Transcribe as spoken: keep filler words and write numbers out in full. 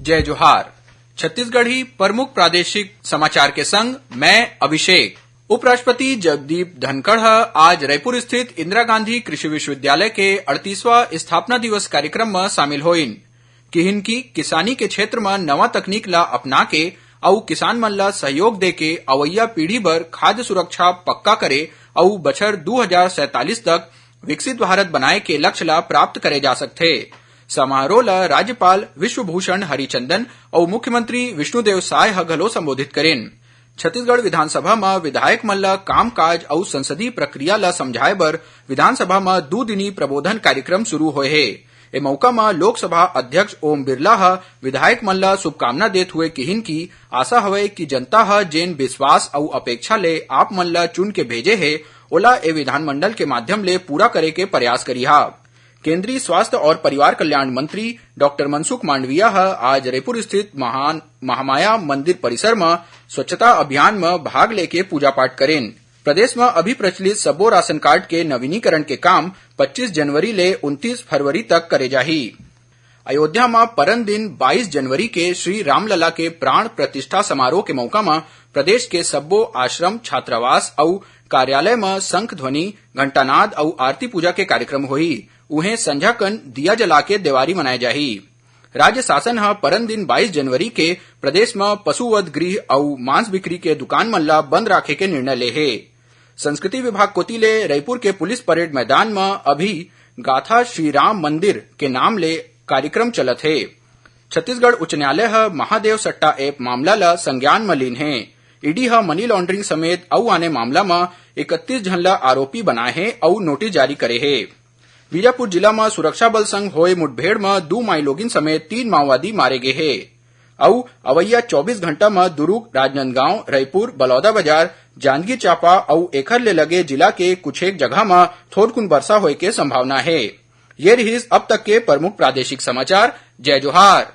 जय जोहार। छत्तीसगढ़ी प्रमुख प्रादेशिक समाचार के संग मैं अभिषेक। उपराष्ट्रपति जगदीप धनखड़ ह आज रायपुर स्थित इंदिरा गांधी कृषि विश्वविद्यालय के अड़तीसवां स्थापना दिवस कार्यक्रम म शामिल होइन। किहिन कि किसानी के क्षेत्र म नवा तकनीक ला अपना के अउ किसान मन ला सहयोग दे के अवइया पीढ़ी बर खाद्य सुरक्षा पक्का करे अउ बछर दू हजार सैंतालीस तक विकसित भारत बनाए के लक्ष्य ला प्राप्त करे जा सकथे। समारोह ला राज्यपाल विश्वभूषण हरिचंदन अउ मुख्यमंत्री विष्णुदेव साय ह घलो संबोधित करिन। छत्तीसगढ़ विधानसभा म विधायक मन ल कामकाज अउ संसदीय प्रक्रिया ल समझाए बर विधानसभा म दू दिनी प्रबोधन कार्यक्रम शुरू होए हे। ए मौका म लोकसभा अध्यक्ष ओम बिरला ह विधायक मन ल शुभकामना देत हुए किहिन कि आशा हवय कि जनता ह जेन विश्वास अउ अपेक्षा ले आप मन ल चुन के भेजे हे, ओला ए विधानमंडल के माध्यम ले पूरा करे के प्रयास करिहा। केंद्रीय स्वास्थ्य और परिवार कल्याण मंत्री डॉक्टर मनसुख मांडविया ह आज रायपुर स्थित महान महामाया मंदिर परिसर म स्वच्छता अभियान म भाग लेके पूजा पाठ करेन। प्रदेश म अभी प्रचलित सब्बो राशन कार्ड के नवीनीकरण के काम पच्चीस जनवरी ले उनतीस फरवरी तक करे जाही। अयोध्या म परन दिन बाईस जनवरी के श्री रामलला के प्राण प्रतिष्ठा समारोह के मौका म प्रदेश के सब्बो आश्रम, छात्रावास अउ कार्यालय म शंख ध्वनि, घंटानाद अउ आरती पूजा के कार्यक्रम होही। उहें, संझा कन दिया जला के देवारी मनाए जाही। राज्य शासन ह परन दिन बाईस जनवरी के प्रदेश म पशुवध गृह अउ मांस बिक्री के दुकान मन ला बंद राखे के निर्णय ले हे। संस्कृति विभाग कोति ले रायपुर के पुलिस परेड मैदान म अभी गाथा श्री राम मंदिर के नाम ले कार्यक्रम चलत हे। छत्तीसगढ़ उच्च न्यायालय ह महादेव सट्टा ऐप मामला ल संज्ञान म लीन हे। ईडी ह मनी लॉन्ड्रिंग समेत अउ आने मामला म इकतीस झन ल आरोपी बनाए हे अउ नोटिस जारी करे हे। बीजापुर जिला म सुरक्षा बल संग होए मुठभेड़ म दू माईलोगिन समेत तीन माओवादी मारे गे हे। अउ अवइया चौबीस घंटा म दुरूग, राजनांदगांव, रईपुर, बलौदाबाजार, जांजगीर चांपा अउ एखर ले लगे जिला के कुछेक जगह म थोरकुन बरसा होए के संभावना हे। ये रिहिस अब तक के प्रमुख प्रादेशिक समाचार। जय जोहार।